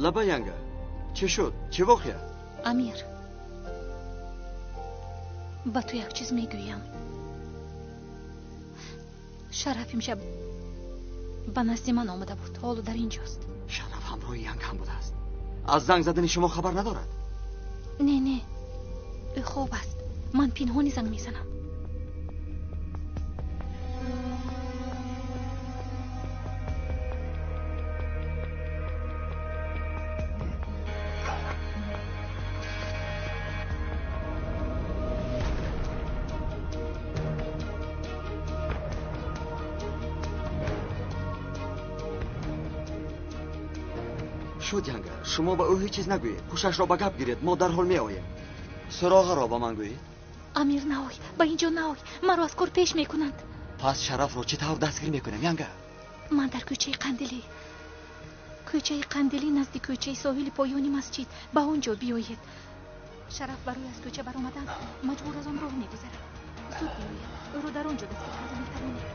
Лаба янга, чӣ шуд? Чӣ воқеа? Амир, ба ту як чиз мегӯям. Шараф имшаб ба назди ман омада буд, ҳоло дар ин ҷост. Шараф ҳамроҳи янга ҳам будааст. Аз занг задани шумо хабар надорад? Не, не, ӯ хоб аст. Ман пинҳонӣ занг мезанам. Шуд янга, шумо ба ӯ ҳеҷ чиз нагӯед. Ҳушашро ба гап гиред, мо дарҳол меоем. Суроғаро ба ман гӯед. Амир, наой, ба ин ҷо наой, маро аз кор пеш мекунанд. Пас Шарафро чӣ тавр дастгир мекунем, янга? Ман дар кӯчаи Қандилӣ. Кӯчаи Қандилӣ назди кӯчаи соҳили поёни масҷид. Ба он ҷо биёед. Шараф барои аз кӯча баромадан маҷбур аз он роҳ мегузарад. Зуд биёед, ӯро дар он ҷо дастгир карда метавонед.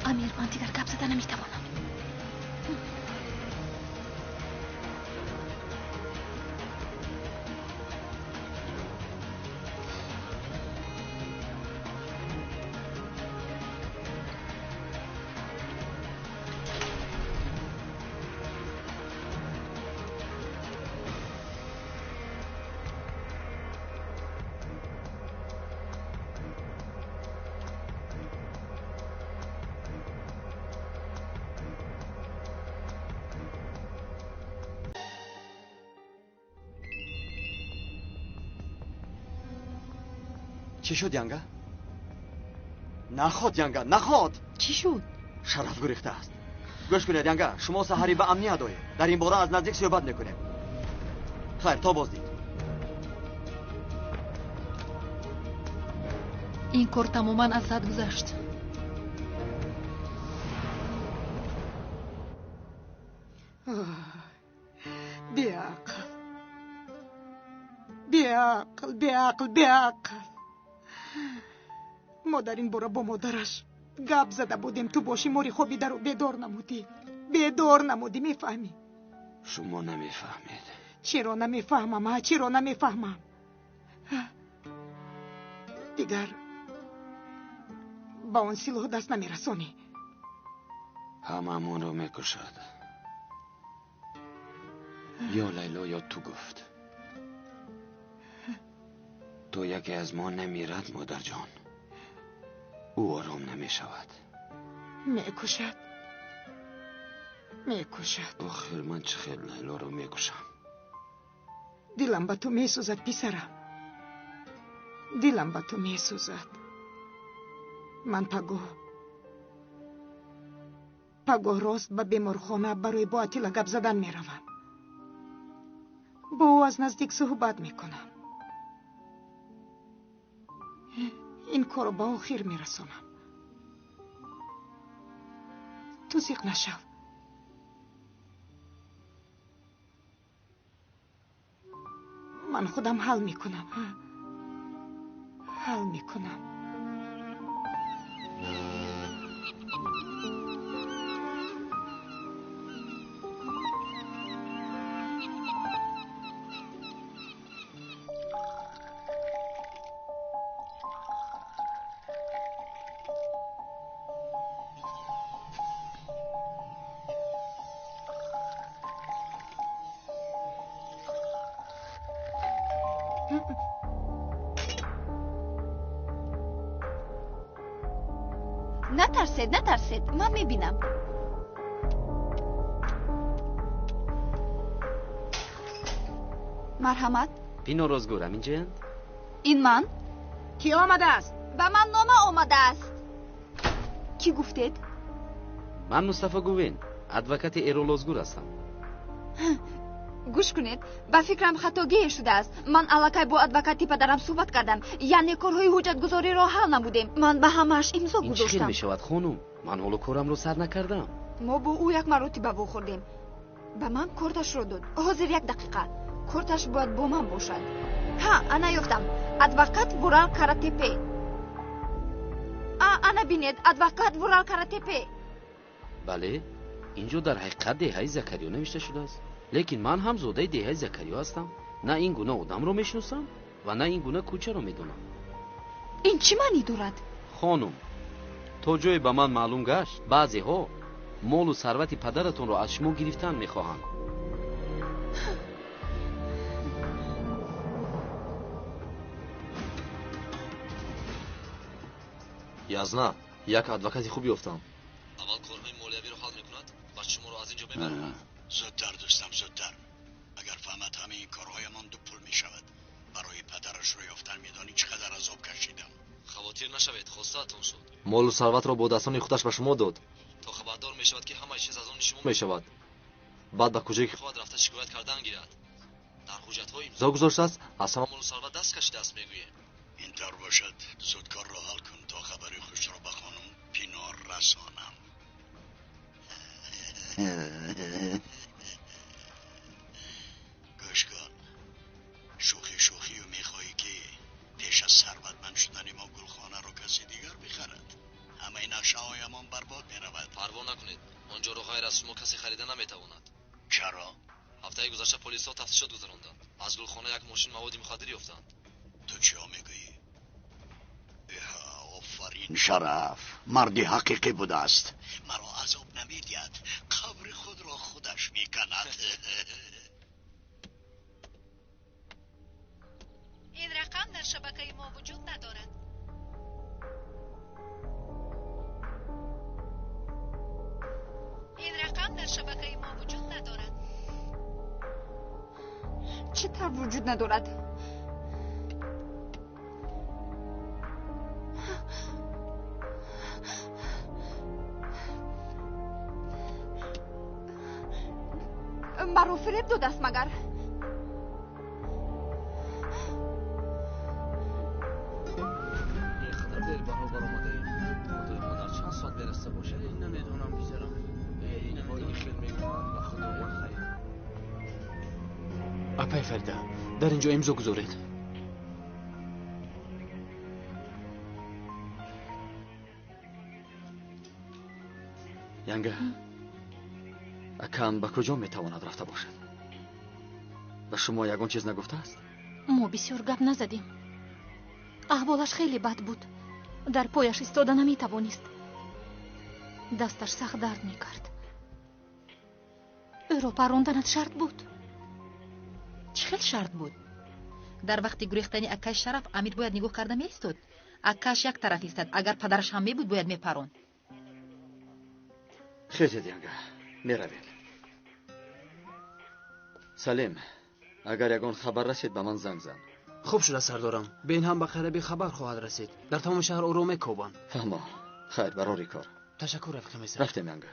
Амир, ман дигар гап зада наметавонам. Чӣ шуд, янга? Наход, янга, наход! Чӣ шуд? Шараф гурехтааст. Гӯш кунед, янга, шумо саҳарӣ ба амният оед. Дар ин бора аз наздик суҳбат мекунем. Хайр, то боздид. Ин кор тамоман аз ҳад гузашт. Беақл, беақл, беақл, беақл. Мо дар ин бора бо модараш гап зада будем. Ту бошӣ мори хобидаро бедор намудӣ. Бедор намудӣ, мефаҳмӣ? Шумо намефаҳмед. Чиро намефаҳмам, а? Чиро намефаҳмам? Дигар ба он силоҳ даст намерасонӣ. Ҳамаамонро мекушад. Ё Лайло, ё ту гуфт. То яке аз мо намирад, модарҷон, ӯ ором намешавад. Мекушад, мекушад. Охир ман чӣ хел Лайлоро мекушам? Дилам ба ту месӯзад, писарам. Дилам ба ту месӯзад. Ман пагоҳ рост ба беморхона барои бо Атила гап задан меравам. Бо ӯ аз наздик суҳбат мекунам. Ин корро ба охир мерасонам. Ту зиқ нашав. Ман худам ҳал мекунам. Ҳал мекунам. Натарсед, натарсед, ман мебинам. Марҳамат. Пинор Озгур ҳаминҷоянд? Ин ман. Кӣ омадааст? Ба ман нома омадааст. Кӣ гуфтед? Ман Мустафо Гувен, адвокати Эрол Озгур ҳастам. Гӯш кунед, ба фикрам хатогие шудааст. Ман аллакай бо адвокати падарам суҳбат кардам. Яъне корҳои ҳуҷҷатгузориро ҳал намудем. Ман ба ҳамааш имзо Ин чӣ хел гузоштам. мешавад, хонум? Ман ҳоло корамро сар накардам. Мо бо ӯ як маротиба вохӯрдем. Ба ман корташро дод. Ҳозир як дақиқа. Корташ бояд бо ман бошад. Ҳа, ана ёфтам. Адвокат Вурал Каратепе. Ана бинед, адвокат Вурал Каратепе. Бале, инҷо дар ҳақиқат деҳаи Закариё навишта шудааст. Лекин ман ҳам зодаи деҳаи Закариё ҳастам. На ин гуна одамро мешиносам ва на ин гуна кӯчаро медонам. Ин чӣ маънӣ дорад? Хонум, то ҷое ба ман маълум гашт, баъзеҳо молу сарвати падаратонро аз шумо гирифтан мехоҳанд. Язна, як адвокати хуб ёфтам. Аввал корҳои молиявиро ҳал мекунад, баъд шуморо аз ин ҷо мебарад. Зудтар, дӯстам, зудтар. Агар фаҳмад, ҳамаи ин корҳоямон ду пул мешавад. Барои падарашро ёфтан медонӣ чӣ қадар азоб кашидам. Хавотир нашавед, хостаатон шуд. Молу сарватро бо дастони худаш ба шумо дод. То хабардор мешавад, ки ҳамаи чиз аз они шумо мешавад. Баъд ба куҷое ки хоҳад рафта шикоят кардан гирад. Дар ҳуҷҷатҳо имзо гузоштааст, аз ҳама молу сарват даст кашидааст, мегӯем. Ин тавр бошад, зуд корро ҳал кун, то хабари хушро ба хонум Пинор расонам. Гӯш кун, шӯхӣ шӯхию мехоҳӣ, ки пеш аз сарватманд шудани мо гулхонаро касе дигар бихарад. Ҳамаи нақшаҳоямон барбод меравад. Парво накунед, он ҷоро ғайр аз шумо касе харида наметавонад. Чаро? Ҳафтаи гузашта полисҳо тафтишот гузаронданд. Аз гулхона як мошин маводи мухаддир ёфтанд. Ту чиҳо мегӯӣ? Офарин, Шараф, марди ҳақиқӣ будааст. Маро азоб намедиҳад, қабри худро худаш меканад. Ин рақам дар шабакаи мо вуҷуд надорад. Ин рақам дар шабакаи мо вуҷуд надорад. Чӣ тавр вуҷуд надорад? Маро фиреб додааст магар? Ин қадар дер баробар омадаем. Худои модар, чанд соат бераста бошад? Намедонам, писарам. Инҳо ин хел мекунанд, ба Худованд хайр. Апай Фарида, дар ин ҷо имзо гузоред. Янга, акам ба куҷо метавонад рафта бошад? Ба шумо ягон чиз нагуфтааст? Мо бисёр гап назадем. Аҳволаш хеле бад буд. Дар пояш истода наметавонист. Дасташ сахт дард мекард. Ӯро парронданат шарт буд. Чӣ хел шарт буд? Дар вақти гурехтани акаи Шараф Амир бояд нигоҳ карда меистод. Акааш як тараф истад, агар падараш ҳам мебуд, бояд мепаронд. Хезед, Янга, меравем. Салим, агар ягон хабар расид, ба ман занг зан. Хуб шуда, сардорам. Бе ин ҳам ба қариби хабар хоҳад расид. Дар тамоми шаҳр ӯро мекобанд. Фаҳмо. Хайр, барори кор. Ташаккур, рафиқ комиссар. Рафтем, Янга.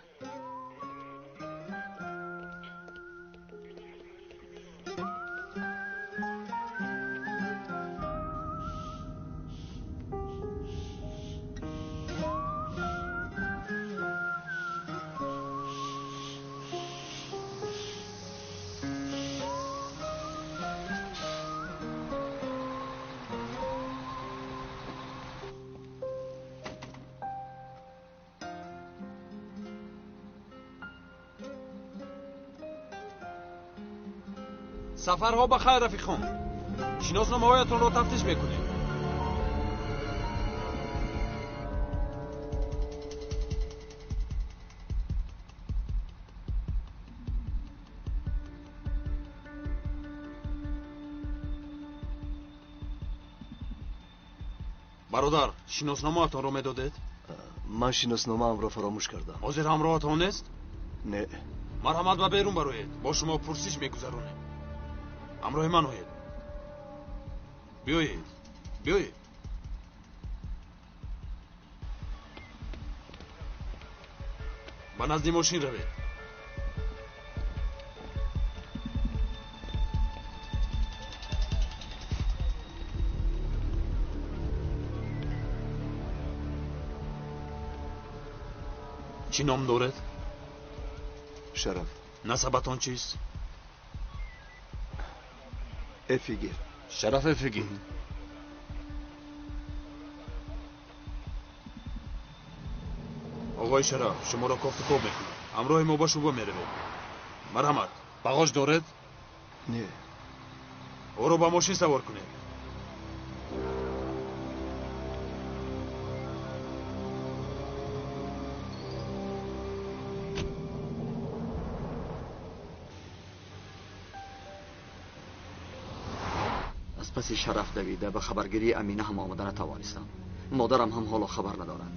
Сафарҳо ба хайр, рафиқон. Шиносномаҳоятонро тафтиш мекунем. Бародар, шиносномаатонро медодед? Ман шиносномаамро фаромӯш кардам. Ҳозир ҳамроҳатон нест? Не. Марҳамат, ба берун бароед. Бо шумо пурсиш мегузаронем. Ҳамроҳи ман оед. Биёед, биёед. Ба назди мошин равед. Чӣ ном доред? Шараф. Насабатон чист? Эфигир. Шараф Эфигир. Оғои Шараф, шуморо кофту коб мекунам. Ҳамроҳи мо ба шӯъба меравед. Марҳамат, бағош доред? Не. Ӯро ба мошин савор кунед. Аз паси Шараф давида ба хабаргирии Амина ҳам омада натавонистам. Модарам ҳам ҳоло хабар надорад.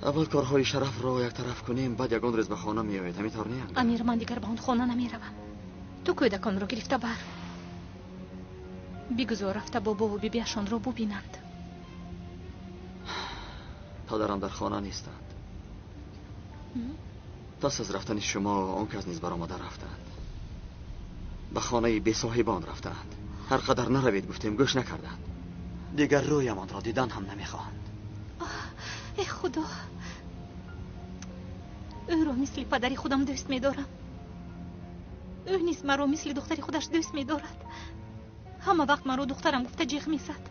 Аввал корҳои Шарафро яктараф кунем, баъд ягон рӯз ба хона меояд. Ҳамин тавр не? Амир, ман дигар ба он хона намеравам. Ту кӯдаконро гирифта бар. Бигузор рафта бобову бибиашонро бубинанд. Падарам дар хона нестанд. Пас аз рафтани шумо он кас низ баромада рафтанд. Ба хонаи бесоҳибон рафтаанд. Ҳар қадар наравед гуфтем, гӯш накарданд. Дигар рӯямонро дидан ҳам намехоҳанд. Э худо, ӯро мисли падари худам дӯст медорам. Ӯ низ маро мисли духтари худаш дӯст медорад. Ҳама вақт маро духтарам гуфта ҷиғ мезад.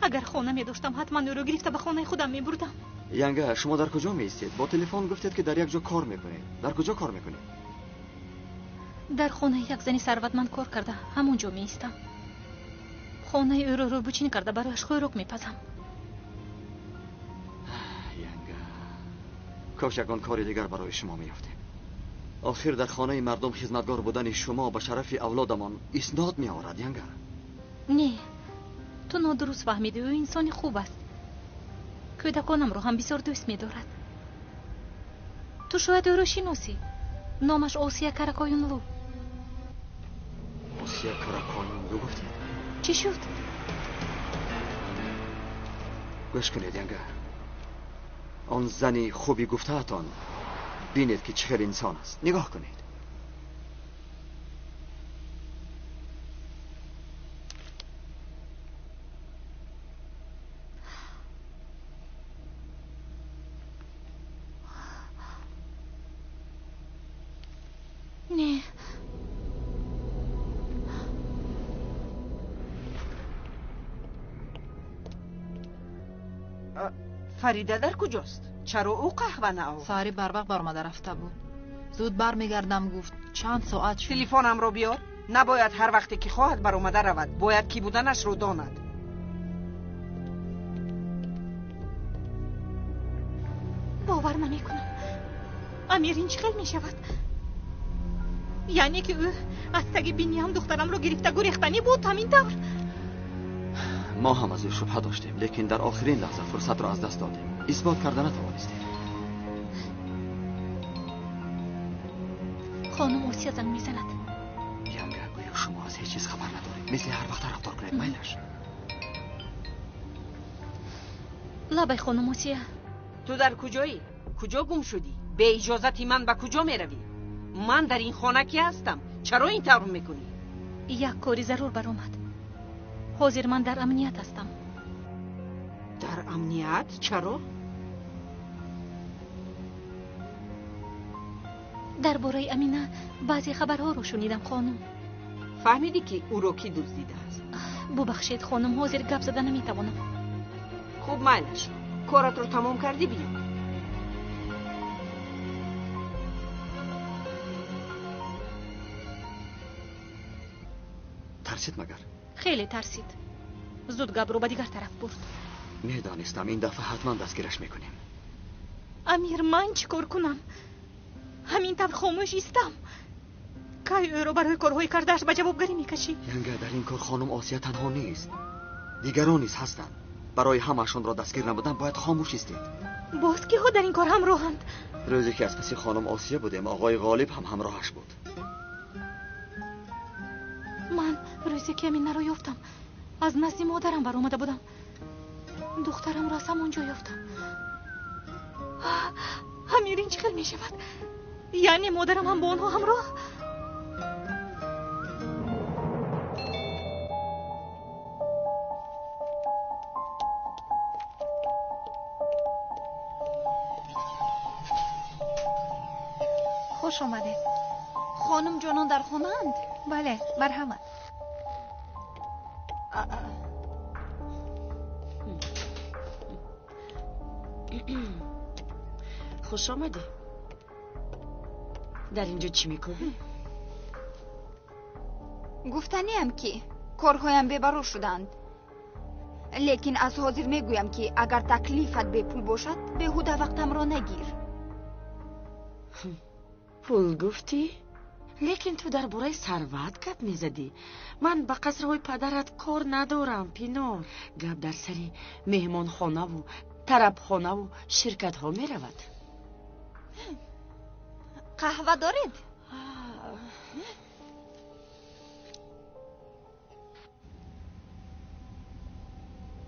Агар хона медоштам, ҳатман ӯро гирифта ба хонаи худам мебурдам. Янга, шумо дар куҷо меистед? Бо телефон гуфтед, ки дар як ҷо кор мекунед. Дар куҷо кор мекунед? Дар хонаи як зани сарватманд кор карда, ҳамон ҷо меистам. Хонаи ӯро рӯбучин карда барояш хӯрок мепазам. Янга, кош ягон кори дигар барои шумо меёфтем. Охир дар хонаи мардум хизматгор будани шумо ба шарафи авлодамон иснод меорад, Янга. Не, ту нодуруст фаҳмидӣ. Ӯ инсони хуб аст. Кӯдаконамро ҳам бисёр дӯст медорад. Ту шояд ӯро шиносӣ. Номаш Осия Каракоюнлу. Осия Каракоюнлу гуфтед? Чӣ шуд? Гӯш кунед, Янга. Он зани хуби гуфтаатон, бинед, ки чӣ хел инсон аст. Нигоҳ кунед. Не. Фарида дар куҷост? Чаро ӯ қаҳва наовард? Саҳари барвақт баромада рафта буд. Зуд бармегардам гуфт. Чанд соат шуд. Телефонамро биёр. Набояд ҳар вақте ки хоҳад баромада равад. Бояд кӣ буданашро донад. Бовар намекунам. Амир, ин чӣ хел мешавад? Яъне ки ӯ аз таги биниам духтарамро гирифта гурехтанӣ буд, ҳамин тавр? Мо ҳам аз ӯ шубҳа доштем, лекин дар охирин лаҳза фурсатро аз даст додем. Исбот карда натавонистем. Хонум Осия занг мезанад. Янга, гӯё шумо аз ҳеҷ чиз хабар надоред. Мисли ҳар вақт рафтор кунед, майлаш. Лабай, хонум Осия. Ту дар куҷоӣ? Куҷо гум шудӣ? Бе иҷозати ман ба куҷо меравӣ? Ман дар ин хона ки ҳастам? Чаро ин тавр мекунӣ? Як кори зарур баромад. Ҳозир ман дар амният ҳастам. Дар амният? Чаро? Дар бораи Амина баъзе хабарҳоро шунидам, хонум. Фаҳмидӣ, ки ӯро кӣ дуздидааст? Бубахшед, хонум, ҳозир гап зада наметавонам. Хуб, майлаш. Коратро тамом кардӣ, биё. Тарсид магар? Хеле тарсид. Зуд гапро ба дигар тараф бурд. Медонистам, ин дафъа ҳатман дастгираш мекунем. Амир, ман чӣ кор кунам? Ҳамин тавр хомӯш истам? Кай ӯро барои корҳои кардааш ба ҷавобгарӣ мекашӣ? Янга, дар ин кор хонум Осия танҳо нест. Дигарон низ ҳастанд. Барои ҳамаашонро дастгир намудан бояд хомӯш истед. Боз киҳо дар ин кор ҳамроҳанд? Рӯзе ки аз паси хонум Осия будем, оғои Ғолиб ҳам ҳамроҳаш буд. Ман рӯзе ки Аминаро ёфтам, аз назди модарам баромада будам. Духтарамро аз ҳамон ҷо ёфтам. Амир, ин чӣ хел мешавад? Яъне модарам ҳам бо онҳо ҳамроҳ? Хуш омадед. Хонум ҷонон дар хонаанд? Бале, марҳамат. Хуш омадӣ. Дар инҷо чӣ мекунӣ? Гуфтаниам, ки корҳоям бебарор шуданд, лекин аз ҳозир мегӯям, ки агар таклифат бепул бошад, беҳуда вақтамро нагир. Пул гуфтӣ, лекин ту дар бораи сарват гап мезадӣ. Ман ба қасрҳои падарат кор надорам, Пинор. Гап дар сари меҳмонхонаву тарабхонаву ширкатҳо меравад. Қаҳва доред?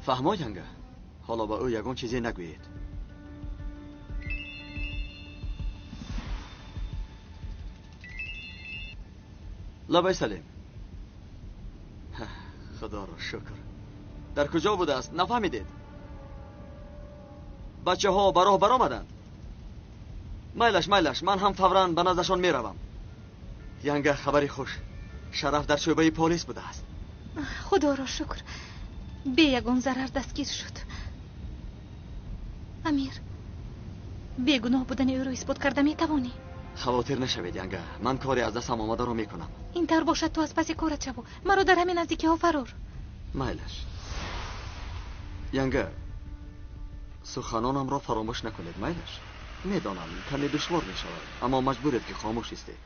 Фаҳмо, янга, ҳоло ба ӯ ягон чизе нагӯед. Лабай, Салим. Худоро шукр. Дар куҷо будааст, нафаҳмидед? Бачаҳо ба роҳ баромаданд. Майлаш, майлаш, ман ҳам фавран ба наздашон меравам. Янга, хабари хуш. Шараф дар шӯъбаи полис будааст. Худоро шукр, бе ягон зарар дастгир шуд. Амир, бегуноҳ будани ӯро исбот карда метавонӣ? Хавотир нашавед, янга, ман коре аз дастам омадаро мекунам. Ин тавр бошад, ту аз паси корат шаву маро дар ҳамин наздикиҳо фарор. Майлаш, янга, суханонамро фаромӯш накунед, майлаш. Медонам, каме душвор мешавад, аммо маҷбуред, ки хомӯш истед.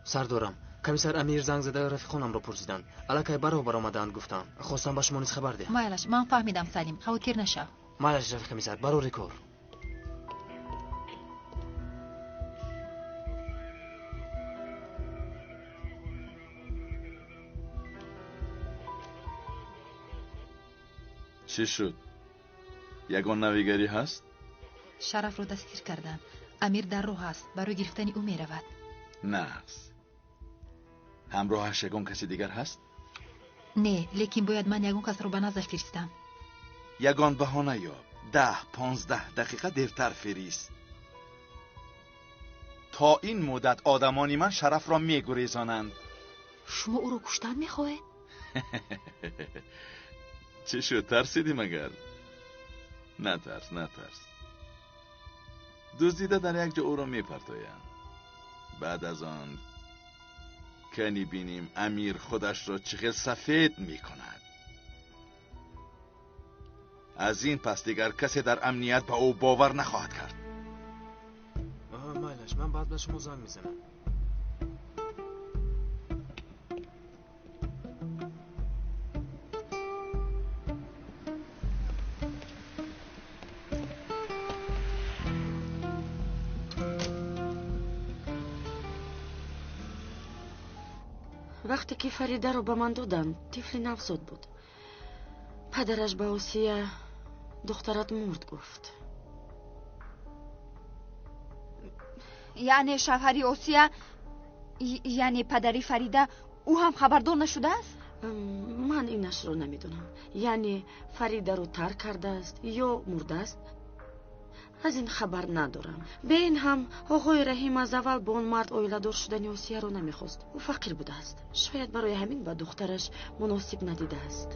Сардорам, комиссар Амир занг зада рафиқонамро пурсиданд. Аллакай ба роҳ баромадаанд, гуфтам. Хостам ба шумо низ хабар диҳам. Майлаш, ман фаҳмидам, Салим, хавотир нашав. Майлаш, рафиқ комиссар, барори кор. Чӣ шуд? Ягон навигарӣ ҳаст? Шарафро дастгир карданд. Амир дар роҳ аст, барои гирифтани ӯ меравад. Нағз. Ҳамроҳаш ягон каси дигар ҳаст? Не, лекин бояд ман ягон касро ба наздаш фиристам. Ягон баҳона ёб. 10-15 дақиқа дертар фирист. То ин муддат одамони ман Шарафро мегурезонанд. Шумо ӯро куштан мехоҳед? Чӣ шуд, тарсидӣ магар? Натарс, натарс. Дуздида дар як ҷо ӯро мепартоянд. Баъд аз он кани бинем, Амир худашро чӣ хел сафед мекунад. Аз ин пас дигар касе дар амният ба ӯ бовар нахоҳад кард. Майлаш, ман баъд ба шумо занг мезанам. Вақте ки Фаридаро ба ман доданд, тифли навзод буд. Падараш ба Осия духтарат мурд гуфт. Яъне шавҳари Осия, яъне падари Фарида, ӯ ҳам хабардор нашудааст? Ман инашро намедонам. Яъне Фаридаро тарк кардааст ё мурдааст, аз ин хабар надорам. Бе ин ҳам оғои Раҳим аз аввал бо он мард оиладор шудани Осияро намехост. Ӯ фақир будааст. Шояд барои ҳамин ба духтараш муносиб надидааст.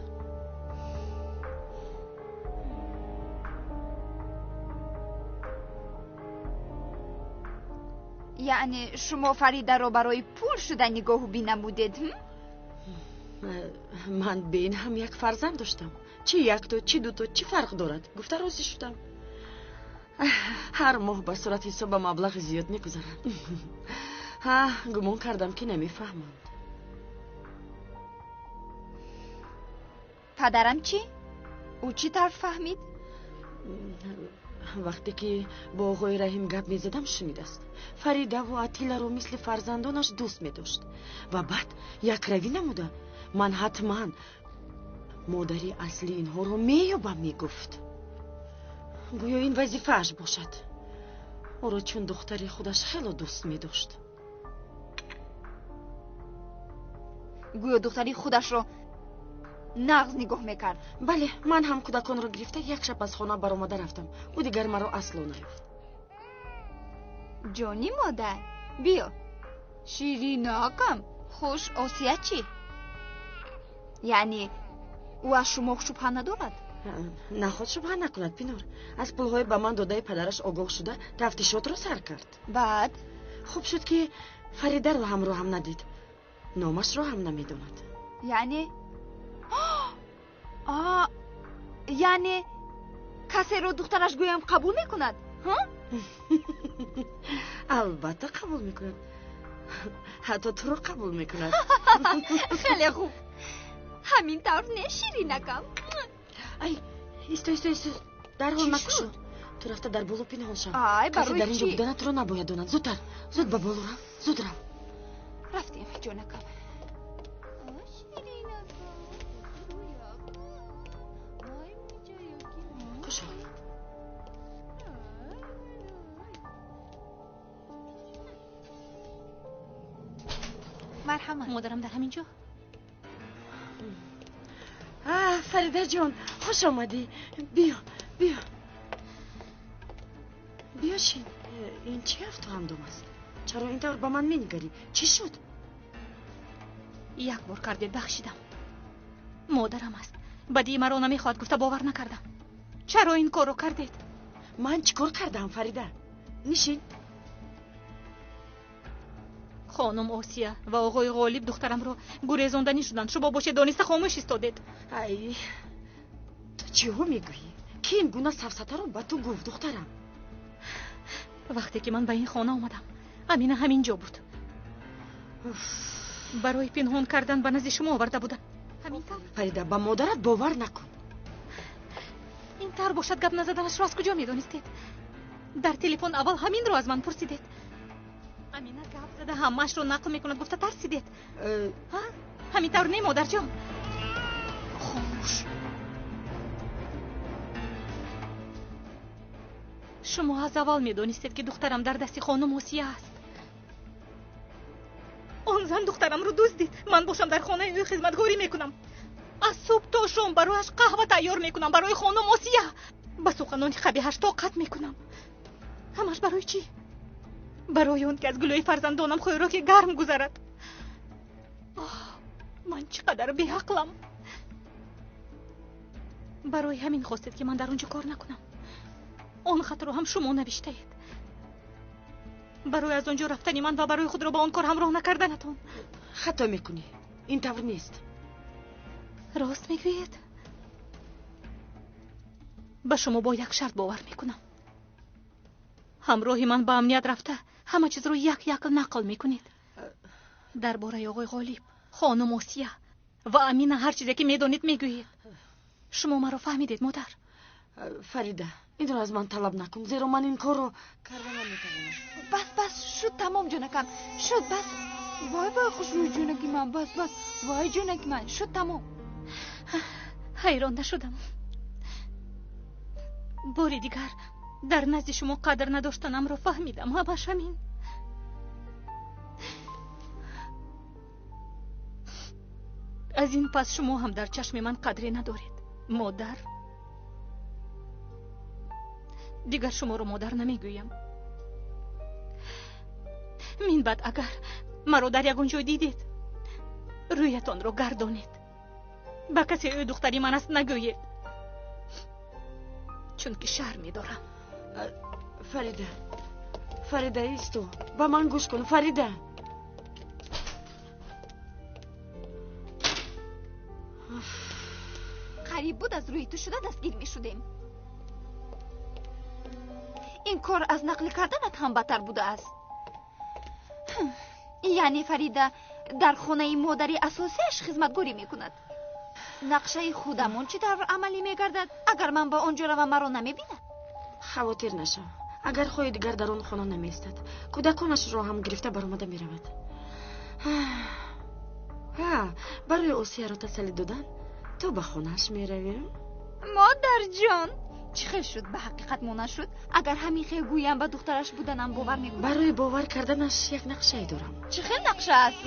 Яъне шумо Фаридаро барои пул шуда нигоҳубин намудед? Ман бе ин ҳам як фарзанд доштам. Чӣ якто, чӣ дуто, чӣ фарқ дорад? Гуфта розӣ шудам. Ҳар моҳ ба сурати ҳисоб ба маблағи зиёд мегузарад. Ҳа, гумон кардам, ки намефаҳманд. Падарам чӣ? Ӯ чӣ тавр фаҳмид? Вақте ки бо оғои Раҳим гап мезадам, шунидааст. Фаридаву Атиларо мисли фарзандонаш дӯст медошт ва баъд якравӣ намуда ман ҳатман модари асли инҳоро меёбам мегуфт. Гӯё ин вазифааш бошад. Ӯро чун духтари худаш хело дӯст медошт. Гӯё духтари худашро Нағз нигоҳ мекард. Бале, ман ҳам кӯдаконро гирифта як шаб аз хона баромада рафтам. Ӯ дигар маро асло наёфт. Ҷони модар, биё. Ширинакам, хуш Осия чӣ? Яъне ӯ аз шумо шубҳа надорад? Наход шубҳа накунад, Пинор. Аз пулҳои ба ман додаи падараш огоҳ шуда тафтишотро сар кард. Баъд? Хуб шуд, ки Фаридаро ҳамроҳам надид. Номашро ҳам намедонад. Яъне? Яъне касеро духтараш гӯям қабул мекунад? Албатта қабул мекунад. Ҳатто туро қабул мекунад. Хеле хуб. Ҳамин тавр не, ширинакам? Ай, исто, исто, исто. Дарҳол накушо. Ту рафта дар боло пинҳон шав. Ай, касе барои дар инҷо чӣ? будана туро набояд донад. Зудтар, зуд ба боло рав, зуд рав. Рафтем, ҷонакам. Кушо. Марҳамат. Модарам дар ҳамин ҷо? Фарида ҷон, хуш омадӣ. Биё, биё. Биё шин. Ин чӣ ҳафту ҳамдом аст? Чаро ин тавр ба ман менигарӣ? Чӣ шуд? Як бор кардед, бахшидам. Модарам аст. Бадии маро намехоҳад гуфта бовар накардам. Чаро ин корро кардед? Ман чӣ кор кардам, Фарида? Нишин. Хонум Осия ва оғои Ғолиб духтарамро гурезонданӣ шуданд. Шумо бошед дониста хомӯш истодед. Ай, ту чиҳо мегӯӣ? Ки ин гуна сафсатаро ба ту гуфт, духтарам? Вақте ки ман ба ин хона омадам, Амина ҳамин ҷо буд. Барои пинҳон кардан ба назди шумо оварда будам. Ҳамин тавр? Фарида, ба модарат бовар накун. Ин тавр бошад, гап назаданашро аз куҷо медонистед? Дар телефон аввал ҳаминро аз ман пурсидед. Амина гап зада ҳамаашро нақл мекунад гуфта тарсидед. Ҳамин тавр не, модарҷон? Хомӯш. Шумо аз аввал медонистед, ки духтарам дар дасти хонум Осия аст. Он зан духтарамро дуздид. Ман бошам дар хонаи ӯ хизматгорӣ мекунам. Аз субҳ то шом барояш қаҳва тайёр мекунам, барои хонум Осия. Ба суханони қабиҳаш тоқат мекунам. Ҳамаш барои чӣ? Барои он ки аз гулӯи фарзандонам хӯроки гарм гузарад. Ман чӣ қадар беақлам. Барои ҳамин хостед, ки ман дар он ҷо кор накунам. Он хатро ҳам шумо навиштаед. Барои аз он ҷо рафтани ман ва барои худро ба он кор ҳамроҳ накарданатон. Хато мекунӣ. Ин тавр нест. Рост мегӯед? Ба шумо бо як шарт бовар мекунам. Ҳамроҳи ман ба амният рафта ҳама чизро як як нақл мекунед. Дар бораи оғои Ғолиб, хонум Осия ва Амина ҳар чизе ки медонед мегӯед. Шумо маро фаҳмидед, модар? Фарида, инро аз ман талаб накун, зеро ман ин корро карда наметавонам. Бас, бас, шуд тамом, ҷонакам. Шуд, бас. Вой, вой, хушрӯй ҷонаки ман, бас, бас. Вой, ҷонаки ман, шуд тамом. Ҳайрон нашудам. Бори дигар дар назди шумо қадр надоштанамро фаҳмидам. Ҳамаш ҳамин. Аз ин пас шумо ҳам дар чашми ман қадре надоред, модар. Дигар шуморо модар намегӯям. Мин баъд агар маро дар ягон ҷой дидед, рӯятонро гардонед. Ба касе ӯ духтари ман аст нагӯед, чунки шарм медорам. Фарида, Фарида, исто, ба ман гӯш кун, Фарида. Қариб буд аз рӯи ту шуда дастгир мешудем. Ин кор аз нақл карданат ҳам бадтар будааст. Яъне Фарида дар хонаи модари асосиаш хизматгорӣ мекунад. Нақшаи худамон чӣ тавр амалӣ мегардад, агар ман ба он ҷо равам, маро намебинад? Хавотир нашав. Агар хоҳӣ, дигар дар он хона намеистад. Кӯдаконашро ҳам гирифта баромада меравад. Барои Осияро тасаллӣ додан ту ба хонааш меравем. Модарҷон, чӣ хел шуд? Ба ҳақиқат монанд шуд? Агар ҳамин хел гӯям, ба духтараш буданам бовар мекунад? Барои бовар карданаш як нақшае дорам. Чӣ хел нақша аст?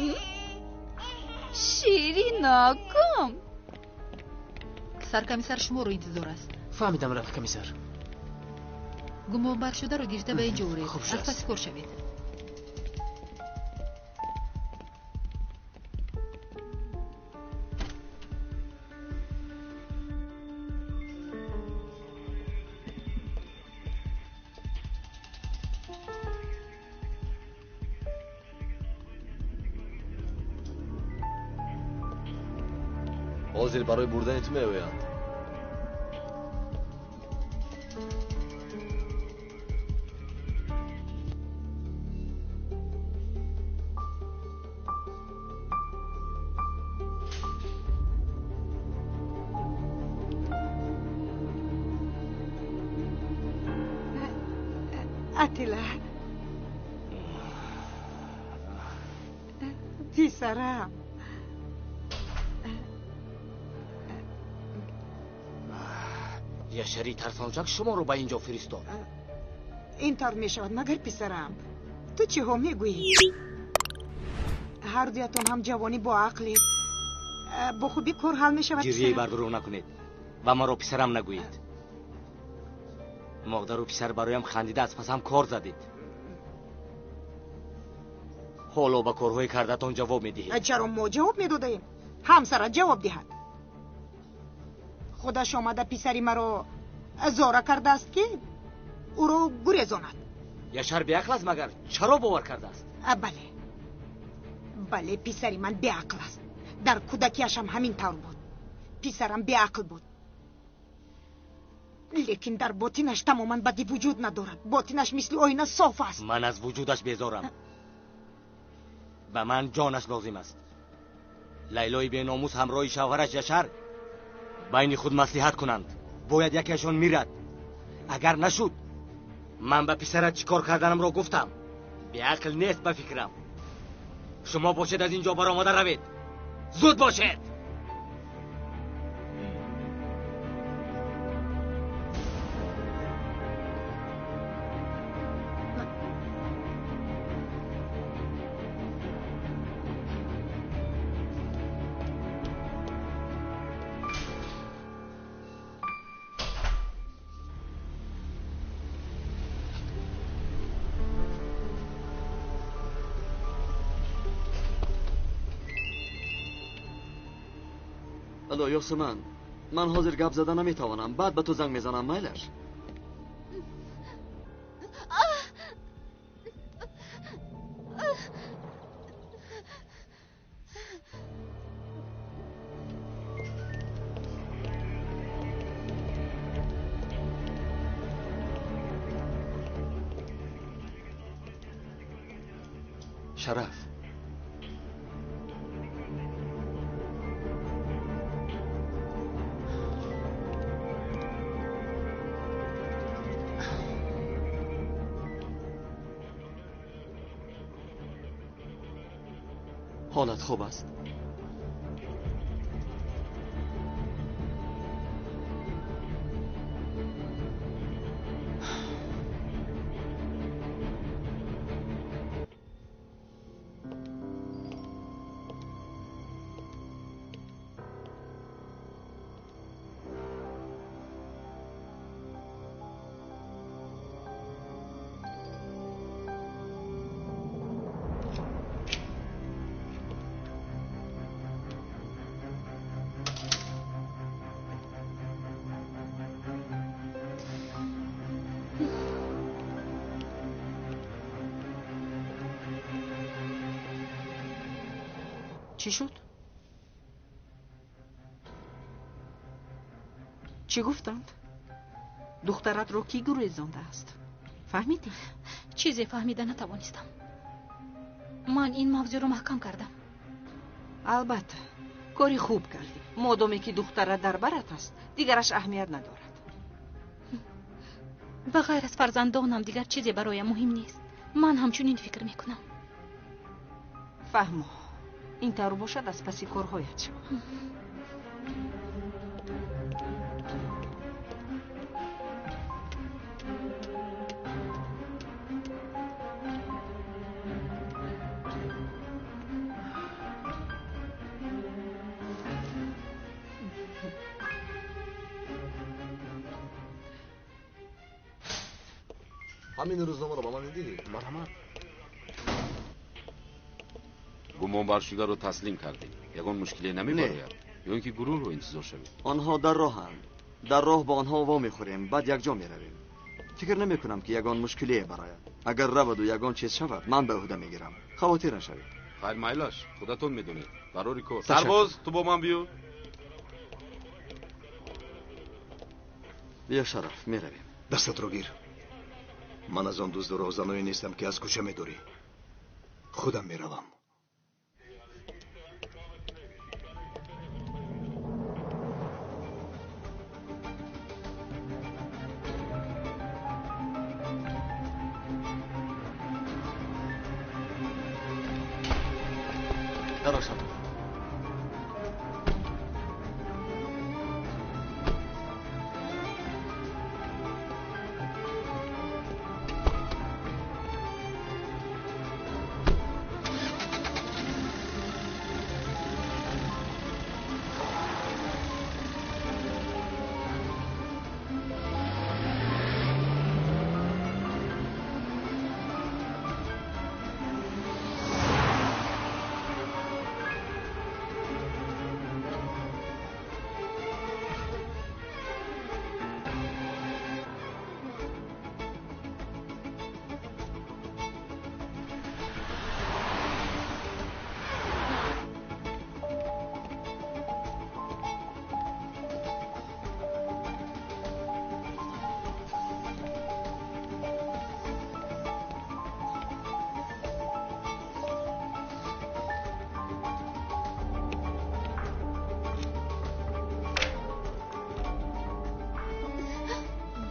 Ширинакам. Саркомиссар шуморо интизор аст. Фаҳмидам, рафиқ комиссар. Гумонбаршударо гирифта ба инҷо оред. Хуб Аз шудааст. паси кор шавед. Ҳозир барои бурдани ту меоянд. Атила, писарам. Яшари тарсончак шуморо ба ин ҷо фиристод. Ин тавр мешавад магар, писарам? Ту чиҳо мегӯӣ? Ҳардуятон ҳам ҷавонӣ бо ақлед. Бо хубӣ кор ҳал мешавад, Гирьяи писарам. бардурӯғ накунед ва маро писарам нагӯед. Модару писар бароям хандида аз пасам кор задед. Ҳоло ба корҳои кардатон ҷавоб медиҳед. Чаро мо ҷавоб медодаем? Ҳамсарат ҷавоб диҳад. Худаш омада писари маро зора кардааст, ки ӯро гурезонад. Яшар беақл аст магар? Чаро бовар кардааст? Бале, бале, писари ман беақл аст. Дар кӯдакиашам ҳамин тавр буд. Писарам беақл буд, лекин дар ботинаш тамоман бадӣ вуҷуд надорад. Ботинаш мисли оина соф аст. Ман аз вуҷудаш безорам. Ба ман ҷонаш лозим аст. Лайлои беномус ҳамроҳи шавҳараш Яшар байни худ маслиҳат кунанд. Бояд якеашон мирад. Агар нашуд, ман ба писарат чӣ кор карданамро гуфтам. Беақл нест ба фикрам. Шумо бошед, аз ин ҷо баромада равед. Зуд бошед. Алло, Ёсуман, ман ҳозир гап зада наметавонам. Баъд ба ту занг мезанам, майлаш? Шараф, ҳолат хуб аст? Чӣ шуд? Чӣ гуфтанд? Духтаратро кӣ гурезондааст? Фаҳмидӣ? Чизе фаҳмида натавонистам. Ман ин мавзӯъро маҳкам кардам. Албатта, кори хуб кардӣ. Модоме ки духтарат дар барат аст, дигараш аҳамият надорад. Ба ғайр аз фарзандонам дигар чизе бароям муҳим нест. Ман ҳамчунин фикр мекунам. Фаҳмо, ин тавр бошад, аз паси корҳоят шав. Ҳамин рӯзномаро ба ман медиҳӣ? Марҳамат. Гумонбаршударо таслим кардем. Ягон мушкиле намебарояд? Ё ин ки гурӯҳро интизор шавем? Онҳо дар роҳанд. Дар роҳ бо онҳо вомехӯрем, баъд якҷо меравем. Фикр намекунам, ки ягон мушкилие барояд. Агар раваду ягон чиз шавад, ман ба ӯҳда мегирам. Хавотир нашавед. Хайр, майлаш, худатон медонед. Барори кор. Сарбоз, ту бо ман биё. Биё, Шараф, меравем. Дастатро гир. Ман аз он дузду роҳзаное нестам, ки аз кӯча медорӣ. Худам меравам. Даро, Шараф.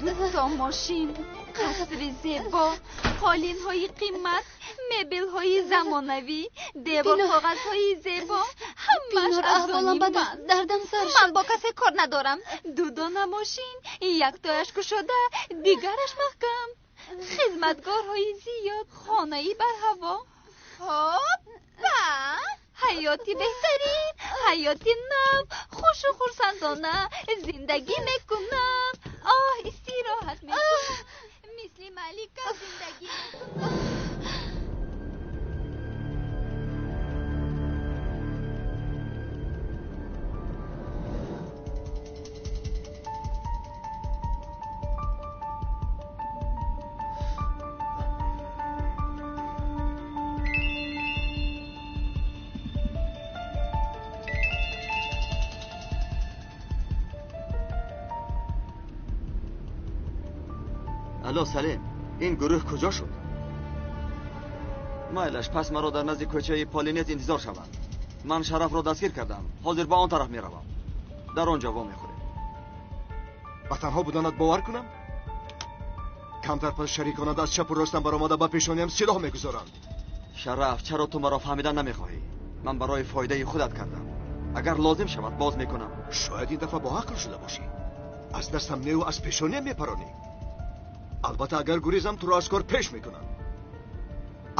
Дуто мошин, қасри зебо, қолинҳои қимат, мебелҳои замонавӣ, деворқоғазҳои зебо, ҳамааш аз они ман. Ман бо касе кор надорам. Ду дона мошин, яктояш кушода, дигараш маҳкам, хизматгорҳои зиёд, хонаи барҳаво. Ҳоппа! Ҳаёти беҳтарин, ҳаёти нав, хушу хурсандона зиндагӣ мекунам. Оҳ, истироҳат мекунам. Мисли малика зиндагӣ мекунам. Алло, Салим, ин гурӯҳ куҷо шуд? Майлаш, пас маро дар назди кӯчаи Полинет интизор шаванд. Ман Шарафро дастгир кардам. Ҳозир ба он тараф меравам. Дар он ҷо вомехӯрем. Ба танҳо буданат бовар кунам? Камтар пас шариконат аз чапу ростам баромада ба пешониям силоҳ мегузоранд. Шараф, чаро ту маро фаҳмидан намехоҳӣ? Ман барои фоидаи худат кардам. Агар лозим шавад, боз мекунам. Шояд ин дафъа бо ақл шуда бошӣ. Аз дастам неву аз пешониям мепаронӣ. Албатта, агар гурезам, туро аз кор пеш мекунам.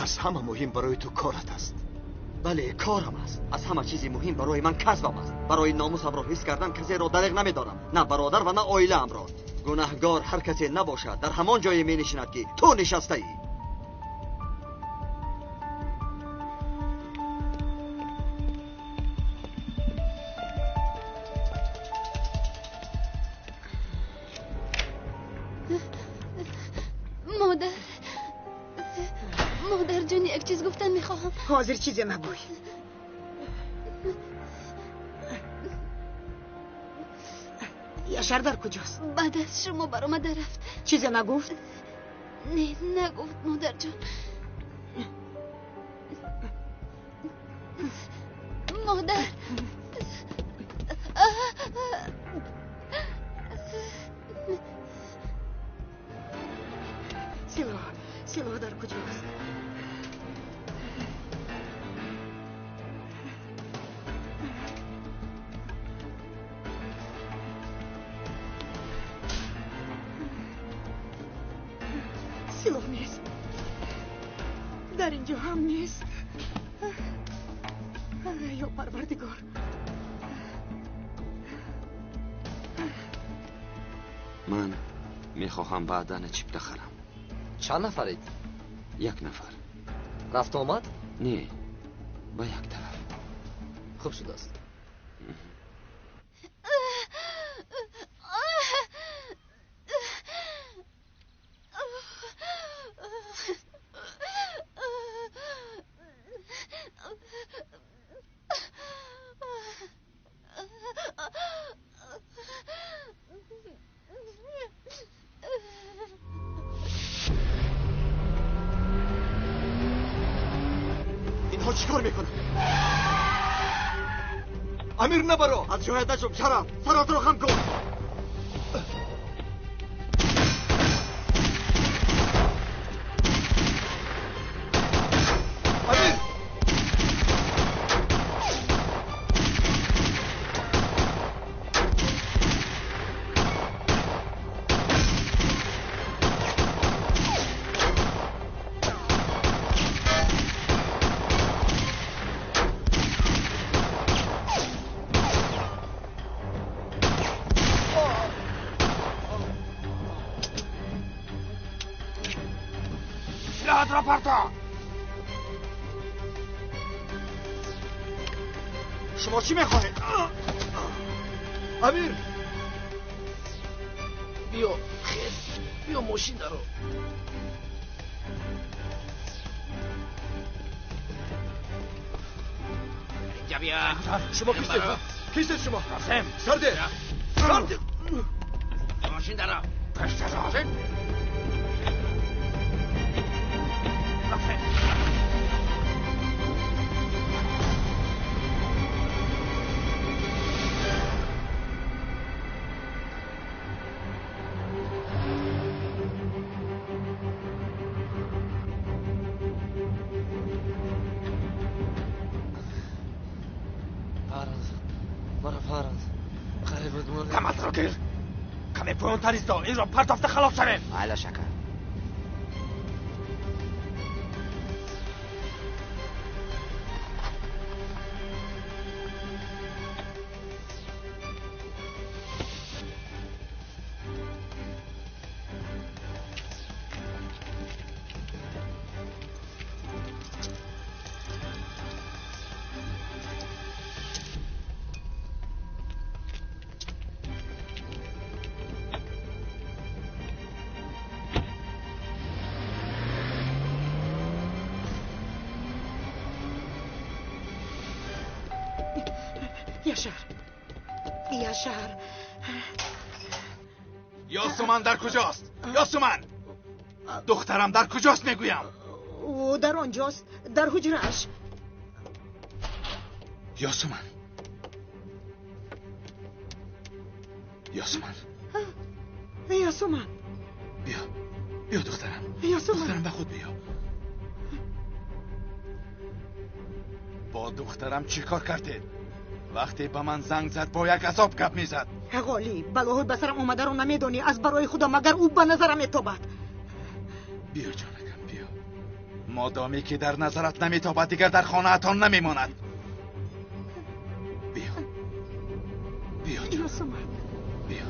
Аз ҳама муҳим барои ту корат аст. Бале, корам аст. Аз ҳама чизи муҳим барои ман касбам аст. Барои номусамро ҳис кардан касеро дареғ намедорам, на бародар ва на оилаамро. Гунаҳгор ҳар касе набошад, дар ҳамон ҷое менишинад, ки ту нишастаӣ. Модар, модарҷон, як чиз гуфтан мехоҳам. Ҳозир чизе нагӯй. Яшар дар куҷост? Баъд аз шумо баромада рафт. Чизе нагуфт? Не, нагуфт, модарҷон. Модар, силоҳ, силоҳ дар куҷост? Силоҳ нест. Дар инҷо ҳам нест. Ё Парвардигор. Ман мехоҳам баъдан чипта харам. Чанд нафаред? Як нафар. Рафту омад? Не, ба як тараф. Хуб шудааст. Чикор мекунад? Амир, набаро! Аз ҷоят наҷум, Шараф! Саротро хам кун! Амир! Шумо чӣ мехоҳед? Амир! Биё, хез, биё, мошин даро. Инҷа биё. Шумо кистед? Кистед шумо? Қосим. Сарде! Сарде! Мошин даро. Қосим. Каме поёнтар исто, инро партофта халос шавем. Майла, шака. Яшар, Яшар. Ёсуман дар куҷост? Ёсуман! Духтарам дар куҷост, мегӯям? Ӯ дар он ҷост, дар ҳуҷрааш. Ёсуман. Ёсуман. Ёсуман. Биё. Биё, духтарам. Ёсуман. Духтарам, ба худ биё. Бо духтарам чӣ кор кардед? Вақте ба ман занг зад, бо як азоб гап мезад. Ғолиб, балоҳои ба сарам омадаро намедонӣ. Аз барои худо, магар ӯ ба назарам метобад? Биё, ҷонакам, биё. Модоме ки дар назарат наметобад, дигар дар хонаатон намемонад. Биё, биё, ҷон, биё.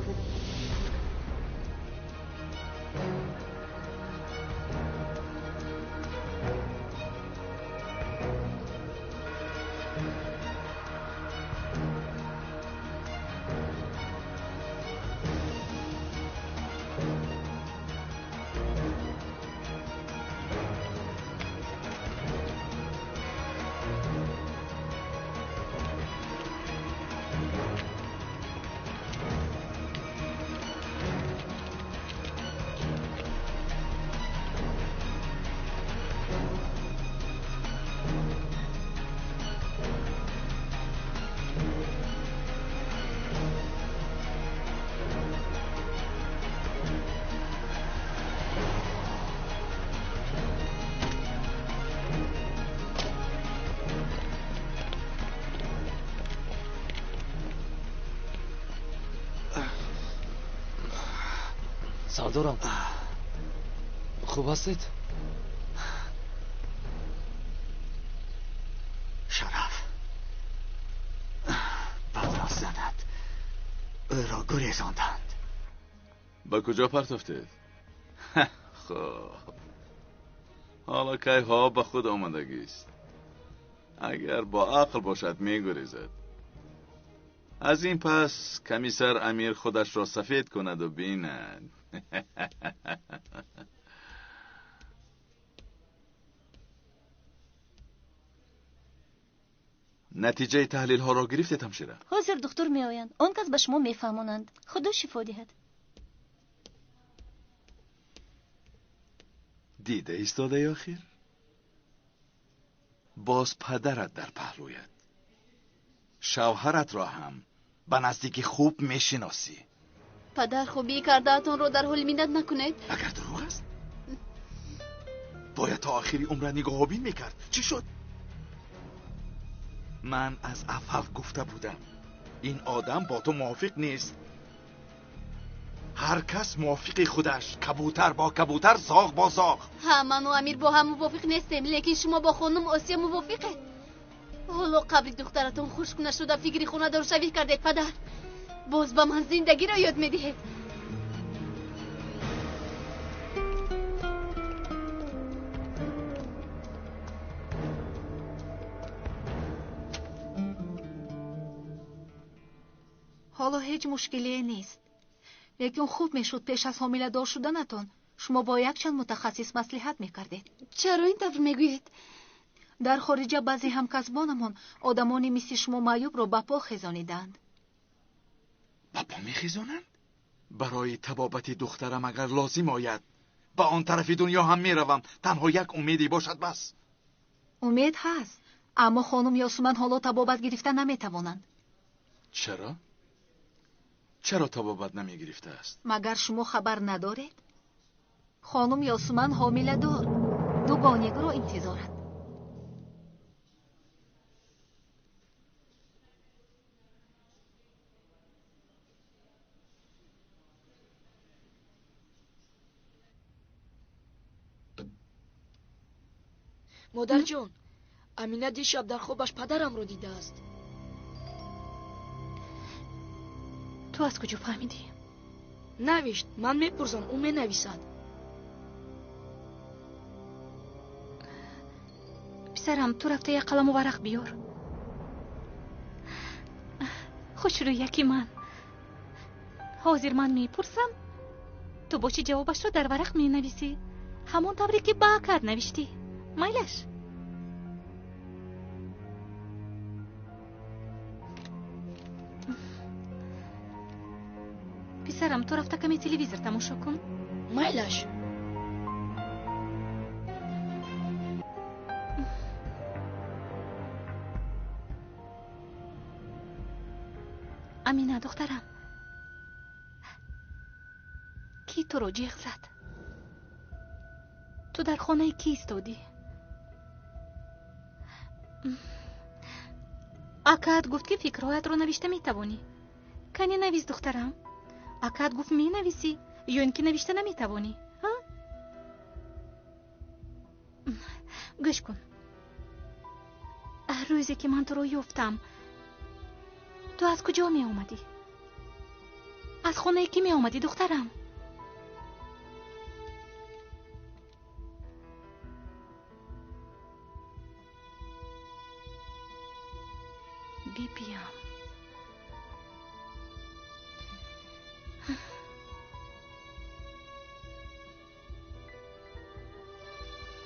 Сардорам, хуб ҳастед? Шараф бадро задад, ӯро гурезонданд. Ба куҷо партофтед? Хуб, ҳоло кайҳо ба худ омадагист. Агар бо ақл бошад, мегурезад. Аз ин пас комиссар Амир худашро сафед кунаду бинад. Натиҷаи таҳлилҳоро гирифтед, ҳамшира? Ҳозир духтур меоянд, он кас ба шумо мефаҳмонанд. Худо шифо диҳад. Дида истодаи охир? Боз падарат дар паҳлӯят. Шавҳаратро ҳам ба наздикӣ хуб мешиносӣ. Падар, хубии кардаатонро дар ҳоли миннат накунед. Агар дурӯғ аст, бояд то охири умра нигоҳобин мекард. Чӣ шуд? Ман аз аввал гуфта будам, ин одам бо ту мувофиқ нест. Ҳар кас мувофиқи худаш, кабутар бо кабутар, зоғ бо зоғ. Ҳа, ману Амир бо ҳам мувофиқ нестем, лекин шумо бо хонум Осия мувофиқед. Ҳоло қабри духтаратон хушк нашуда фикри хонадоршавӣ кардед, падар. Боз ба ман зиндагиро ёд медиҳед. Ҳоло ҳеҷ мушкилие нест. Лекин хуб мешуд пеш аз ҳомиладор шуданатон шумо бо якчанд мутахассис маслиҳат мекардед. Чаро ин тавр мегӯед? Дар хориҷа баъзе ҳамкасбонамон одамони мисли шумо маъюбро ба по хезонидаанд. Ба по мехезонанд? Барои табобати духтарам агар лозим ояд, ба он тарафи дунё ҳам меравам. Танҳо як умеде бошад бас. Умед ҳаст, аммо хонум Ёсуман ҳоло табобат гирифта наметавонанд. Чаро? Чаро табобат намегирифтааст? Магар шумо хабар надоред? Хонум Ёсуман ҳомиладор, дугонегро интизоранд. Модарҷон, Амина дишаб дар хобаш падарамро дидааст. Ту аз куҷо фаҳмидӣ? Навишт, ман мепурсам, ӯ менависад. Писарам, ту рафта як қаламу варақ биёр. Хушрӯяки ман. Ҳозир ман мепурсам, ту боши ҷавобашро дар варақ менависӣ. Ҳамон тавре ки ба акат навиштӣ. Майлаш? Писарам, ту рафта каме телевизор тамошо кун. Майлаш. Амина, духтарам, кӣ туро ҷеғ зад? Ту дар хонаи кӣ истодӣ? Акаат гуфт, ки фикрҳоятро навишта метавонӣ. Кане навис, духтарам. Акаат гуфт, менависӣ ё ин ки навишта наметавонӣ? Гӯш кун. Рӯзе ки ман туро ёфтам, ту аз куҷо меомадӣ? Аз хонаи кӣ меомадӣ, духтарам? Бибиям.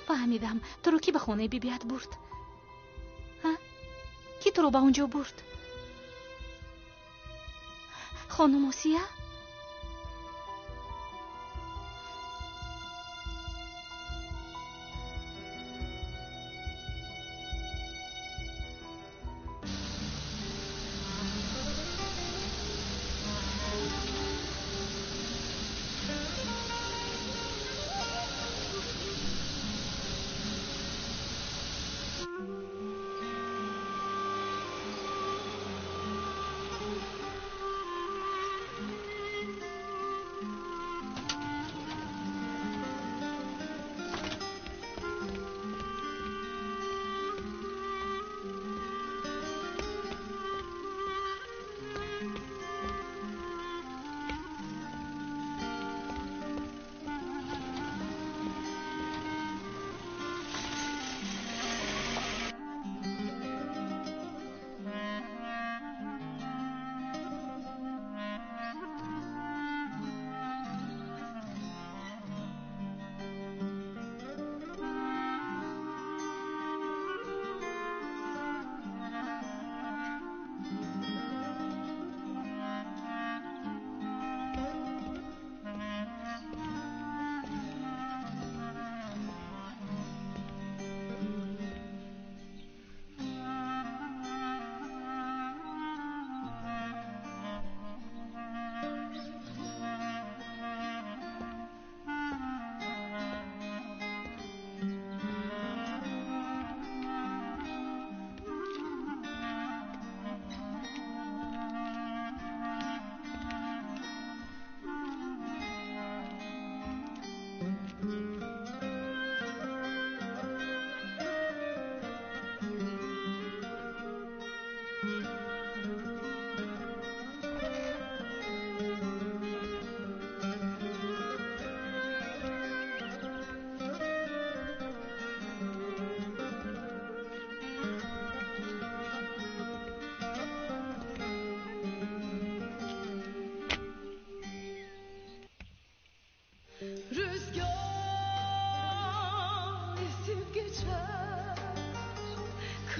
Фаҳмидам, туро кӣ ба хонаи бибият бурд? Кӣ туро ба он ҷо бурд? Хонум Осия?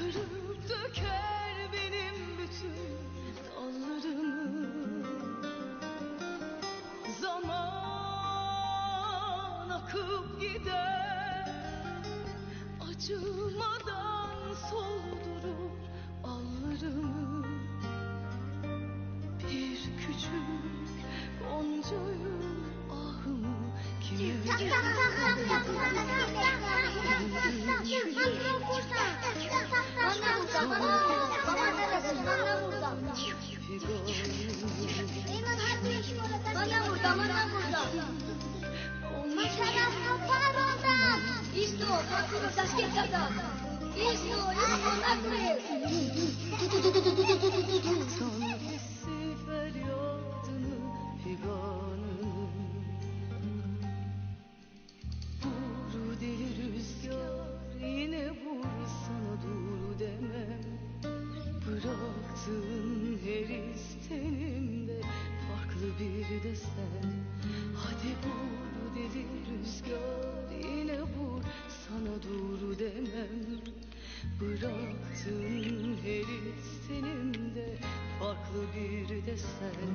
Kırıp döker benim bütün dallarımı. Zaman akıp gider, acımadan soldurur allarımı. Bir küçük goncayı ahımı kime Feryadını, figanını. Vur deli rüzgar, yine vur, sana dur demem. Bıraktığın her istenimde farklı bir desen. Hadi vur deli rüzgar, yine vur, sana dur demem. Bıraktığın her istenimde farklı bir desen.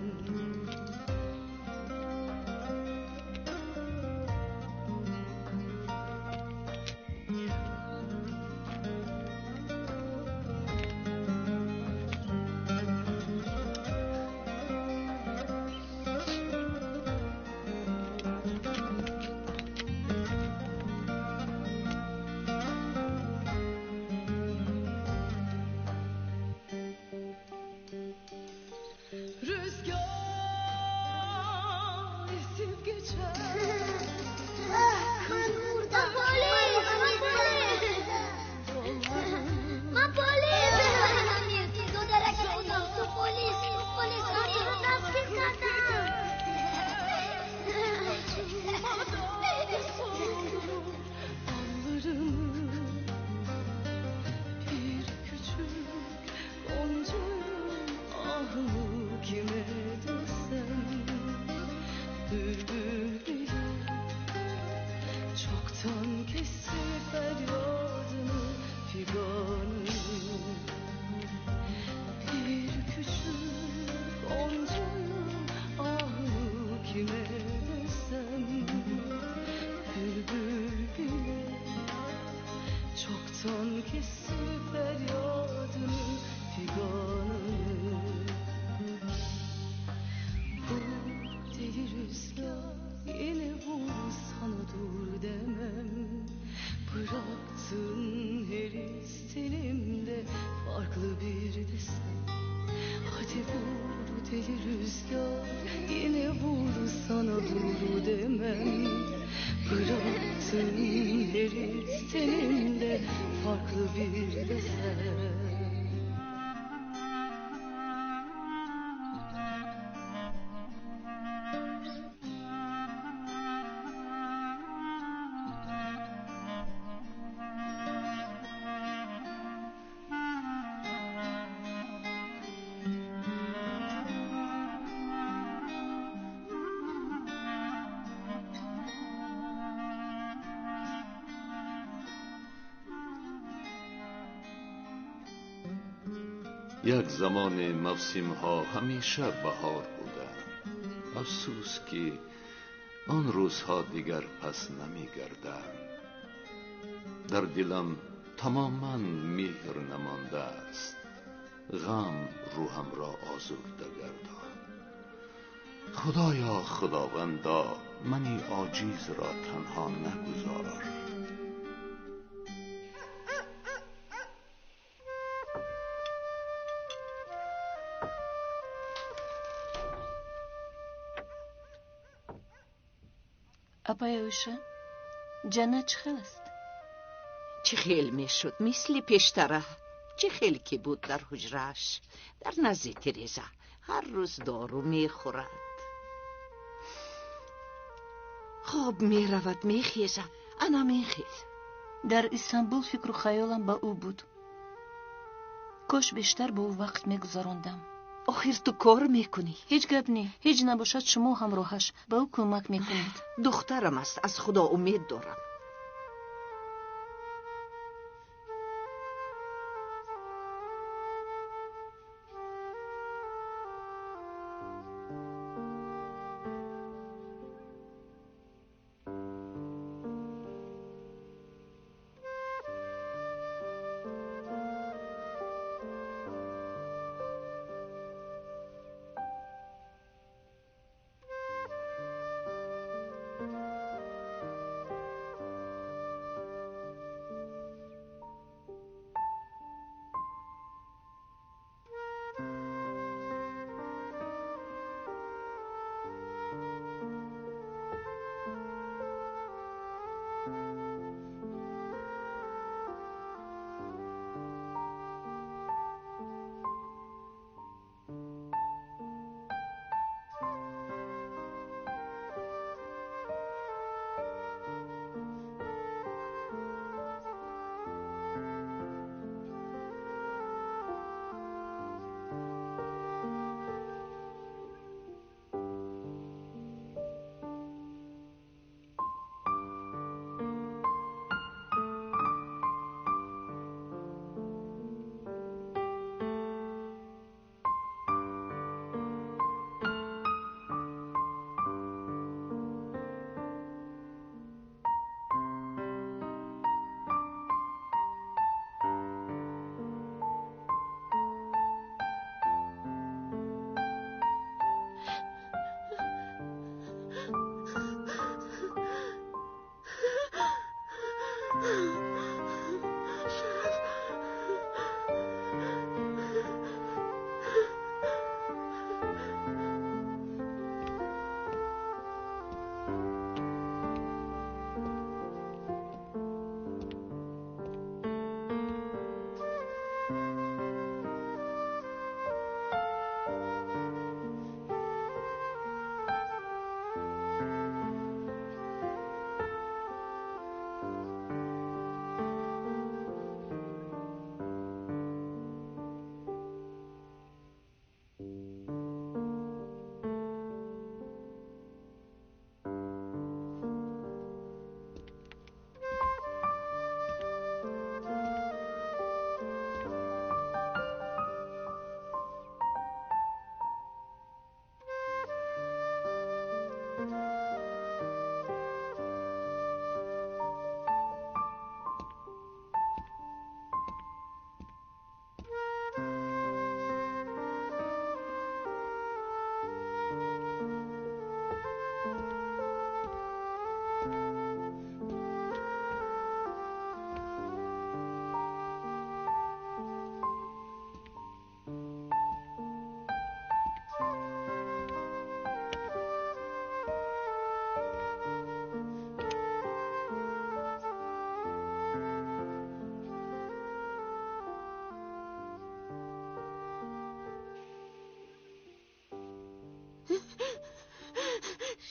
Rüzgar esip geçer. Allarımı bir küçük goncayı ahımı kime desem. Bülbül bile çoktan kesti feryadını, figanını. Bir küçük goncayı ahımı kime desem. Bülbül bile çoktan kesti feryadını, figanını. Vur deli rüzgar, yine vur, sana dur demem. Bıraktığın her istenimde farklı bir desen. Hadi vur deli rüzgar, yine vur, sana dur demem. Bıraktığın her istenimde farklı bir desen. Як замоне мавсимҳо ҳамеша баҳор буданд. Афсӯс, ки он рӯзҳо дигар пас намегарданд. Дар дилам тамоман меҳр намондааст. Ғам рӯҳамро озурда гардонд. Худоё, Худовандо, мани оҷизро танҳо нагузор. Апаи Оиша, ҷаннат чӣ хел аст? Чӣ хел мешуд, мисли пештара. Чӣ хел ки буд дар ҳуҷрааш, дар назди тиреза. Ҳар рӯз дору мехӯрад. Хоб меравад, мехезад. Ана мехел. Дар Истанбул фикру хаёлам ба ӯ буд. Кош бештар бо ӯ вақт мегузарондам. Охир ту кор мекунӣ. Ҳеҷ гап не, ҳеҷ набошад, шумо ҳамроҳаш ба ӯ кӯмак мекунед. Духтарам аст, аз Худо умед дорам.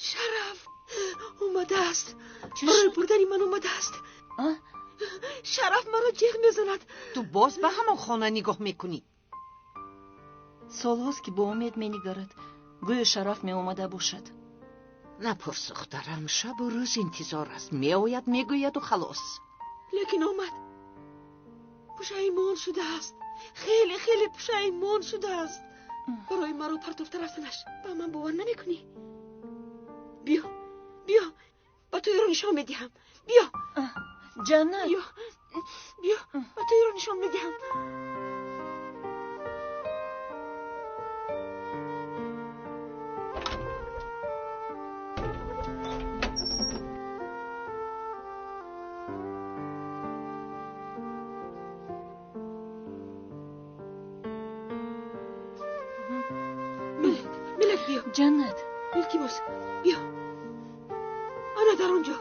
Шараф омадааст. Барои бурдани ман омадааст. Шараф маро ҷеғ мезанад. Ту боз ба ҳамон хона нигоҳ мекунӣ. Солҳост ки бо умед менигарад, гӯё Шараф меомада бошад. Напурс, духтарам, шабу рӯз интизор аст. Меояд, мегӯяду халос. Лекин омад. Пушаймон шудааст. Хеле хеле пушаймон шудааст. Барои маро партофта рафтанаш ба ман бовар намекунӣ? Биё, биё, ба ту эро нишон медиҳам. Биё. Ҷаннат. Биё, биё, ба ту эро нишон медиҳам. Мелак, биё. Ҷаннат. Илтимос, биё. Ана дар он ҷо.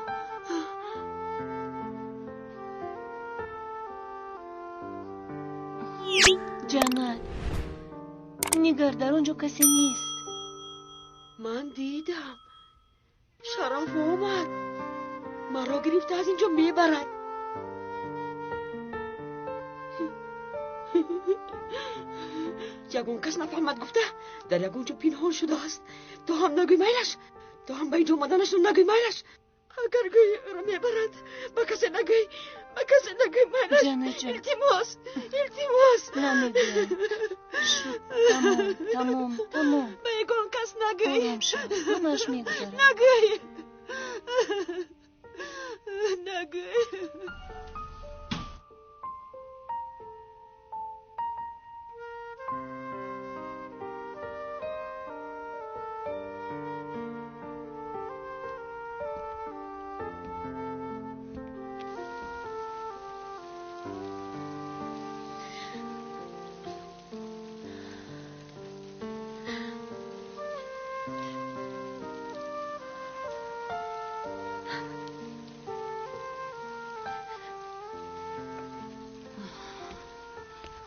Ҷаннат, нигар, дар он ҷо касе нест. Ман дидам. Шараф омад. Маро гирифта аз ин ҷо мебарад. Ягон кас нафаҳмад гуфта дар ягон ҷо пинҳон шудааст. То ҳам нагӯй майлаш, то ҳам ба ин ҷо омаданашро нагӯй майлаш. Агар гӯй ӯро мебаранд, ба касе нагӯй, ба касе нагӯй майлаш. Илтимос, илтимос. Намегӯям. Шуд, тамом, тамом, тамом. Ба ягон кас нагӯй. Ором шав, ҳамааш мегузарад. Нагӯй. Нагӯй.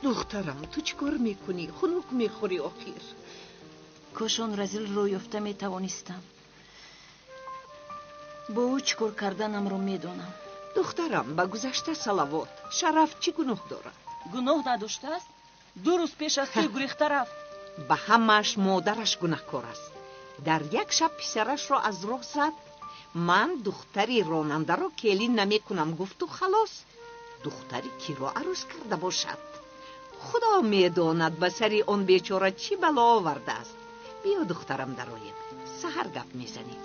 Духтарам, ту чӣ кор мекунӣ? Хунук мехӯрӣ охир. Кош он разилро ёфта метавонистам. Бо ӯ чӣ кор карданамро медонам. Духтарам, ба гузашта салавот. Шараф чӣ гуноҳ дорад? Гуноҳ надоштааст? 2 рӯз пеш аз тӯй гурехта рафт. Ба ҳамааш модараш гунаҳкор аст. Дар як шаб писарашро аз роҳ зад. Ман духтари ронандаро келин намекунам гуфту халос. Духтари киро арӯс карда бошад? Худо медонад ба сари он бечора чӣ бало овардааст. Биё, духтарам, дароем. Саҳар гап мезанем.